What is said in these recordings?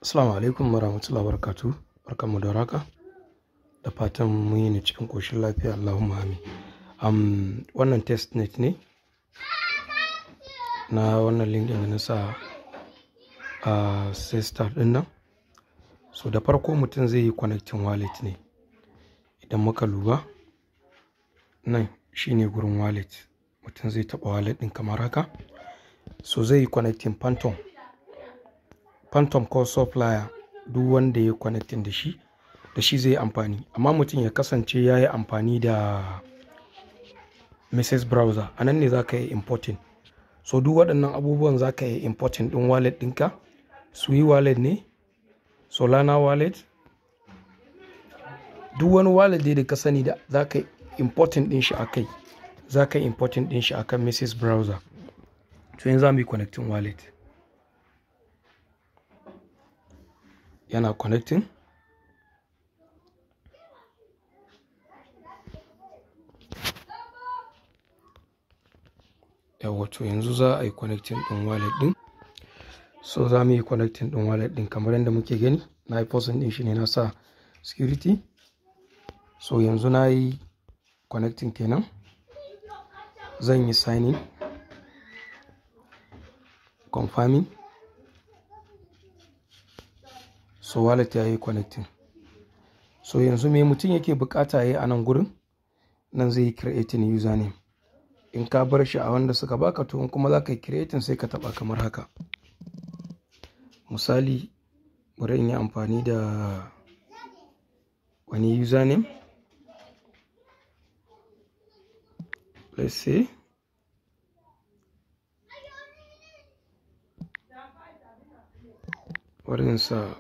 Assalamu alaikum warahmatullahi wabarakatuh. Barkanmu da warhaka. Da fatan mun yi ni cikin ƙoshin lafiya. Allahumma amin. Wannan testnet ne na wannan link ɗin da na sa a sister ɗin nan. So da farko mutum zai yi connecting wallet ne. Idan muka lura, nan shine gurin wallet. Mutum zai taɓa wallet ɗin kamar haka. So zai yi connecting Phantom. Phantom ko Solflare, duk wanda ya yi connecting da shi zai yi amfani. Amma mutum ya kasance ya yi amfani da Mises Browser. A nan ne za ka yi importing. So duk waɗannan abubuwan za ka yi importing ɗin wallet ɗinka. Sui wallet ne, Solana wallet. Duk wani wallet dai da ka sani da za ka yi importing ɗin shi a kai, za ka yi importing ɗin shi a kan Mises Browser. To yanzu za mu yi connecting wallet. Yana connecting. Yauwa, to yanzu za a yi connecting ɗin wallet ɗin. So za mu yi connecting ɗin wallet ɗin kamar yadda muke gani. Na yi pausing ɗin shi ne na sa security. So yanzu na yi connecting kenan. Zan yi signing, confirming. So wallet ya yi connecting. So yanzu me mutum yake bukata ya yi a nan gurin? Nan zai yi creating username. In ka bar shi a wanda suka baka, to in kuma za ka yi creating, sai ka taɓa kamar haka. Misali, bari in yi amfani da wani username. Let's say bari in sa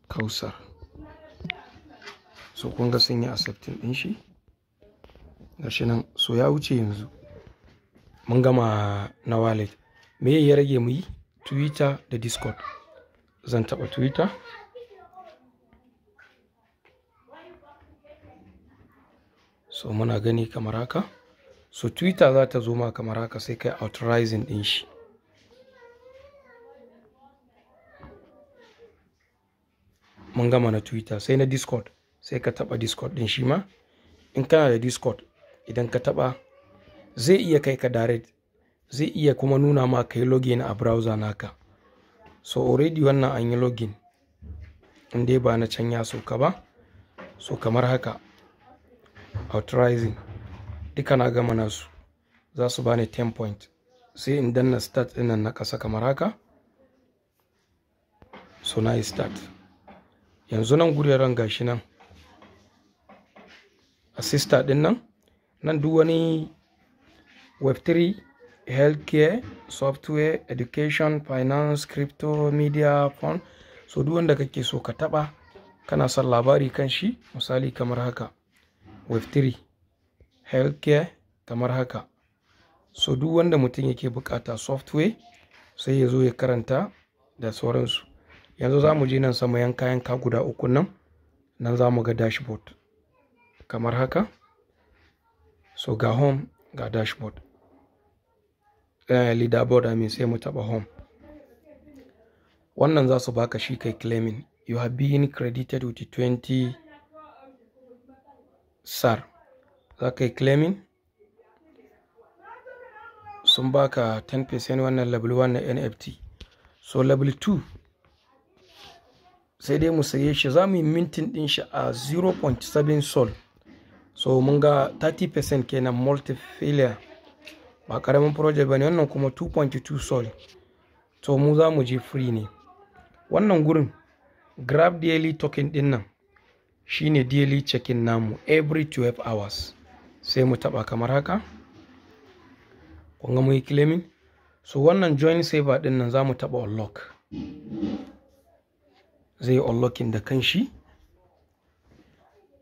Kausar. So kun ga sun yi accepting ɗin shi. Gashi nan, so ya wuce yanzu. Mun gama na wallet. Me ya rage mu yi? Twitter da Discord. Zan taɓa Twitter. So muna gani kamar haka. So Twitter za ta zo ma kamar haka, sai kai authorizing ɗin shi. Mun gama na Twitter, sai na Discord. Sai ka taɓa Discord ɗin shi ma. In kana da Discord, idan ka taɓa zai iya kai ka direct, zai iya kuma nuna ma kai login a browser naka. So already wannan an yi login. In dai ba na can ya sauka ba. So kamar haka, authorizing. Duka na gama nasu. Za su bani 10 point. Sai in danna start ɗin nan na ƙasa kamar haka. So na yi start. Yanzu nan guraren gashi nan. Assistant ɗin nan. Nan duk wani Web3, healthcare, software, education, finance, crypto, media, phone. So duk wanda kake so ka taɓa, kana son labari kan shi, misali kamar haka. Web3, healthcare kamar haka. So duk wanda mutum yake bukata, software, sai ya zo ya karanta da sauransu. Yanzu za mu je nan sama, yanka yanka guda uku nan, nan za mu ga dashboard kamar haka. So ga home, ga dashboard. Leaderboard, I mean, sai mu taɓa home. Wannan za su baka shi kai claiming. You have been credited with 20 SAR. Za ka yi claiming. Sun baka 10%, wannan level 1 na NFT. So level 2 sai dai mu saye shi, za mu yi minting ɗin shi a 0.7 sol. So mun ga 30% kenan multiplier. Ba ƙaramin project ba ne wannan kuma, 2.2 sol. To mu za mu je free ne. Wannan gurin grab daily token ɗin nan shine daily check-in namu every 12 hours. Sai mu taɓa kamar haka. Kun ga mun yi claiming. So wannan join server ɗin nan za mu taɓa unlock. Zai yi unlocking da kanshi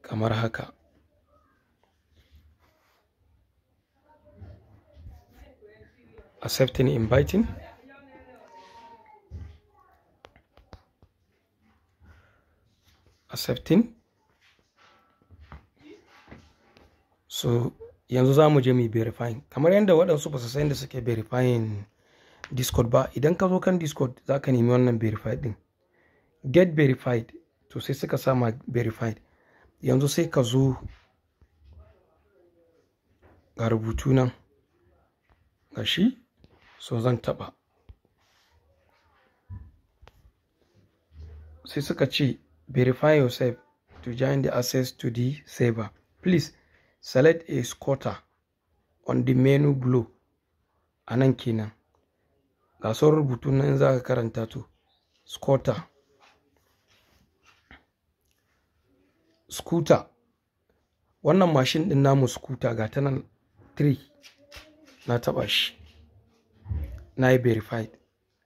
kamar haka. Accepting, inviting. Accepting. So yanzu za mu je mu yi verifying. Kamar yadda waɗansu ba su san yadda suke verifying Discord ba, idan ka zo kan Discord za ka nemi wannan verify ɗin. Get verified. To sai suka sama verified. Yanzu sai ka zo ga rubutu nan, ga shi, so zan taɓa. Sai suka ce verify yourself to join the access to the server. Please select a scooter on the menu below. A nan kenan. Ga sauran rubutu nan za ka karanta to. Scooter. Scooter. Wannan mashin ɗin namu scooter ga ta nan 3. Na taɓa shi. Na yi verified.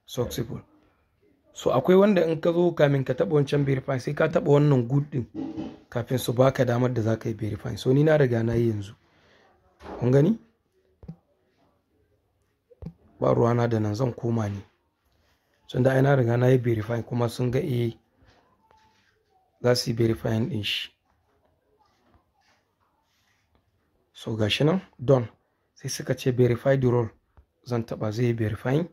Successful. So akwai wanda in ka zo kamin ka taɓa wancan verify sai ka taɓa wannan good ɗin kafin su baka damar da za ka yi verify. So ni na riga na yi yanzu. Kun gani? Ba ruwana da nan, zan koma ne. Tunda ai na riga na yi verify kuma sun ga eh za su yi verifying ɗin shi. So ga shi nan done. Sai suka ce verify the role. Zan taɓa, zai yi verifying.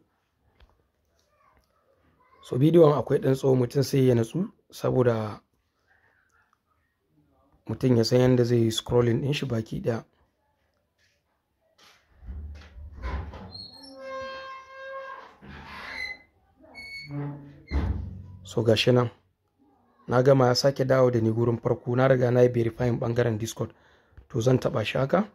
So bidiyon akwai ɗan tsawo, mutum sai ya natsu saboda mutum ya san yadda zai yi scrolling ɗin shi baki ɗaya. So ga shi nan na gama, ya sake dawo da ni gurin farko. Na riga na yi verifying ɓangaren Discord. To zan taɓa shi haka.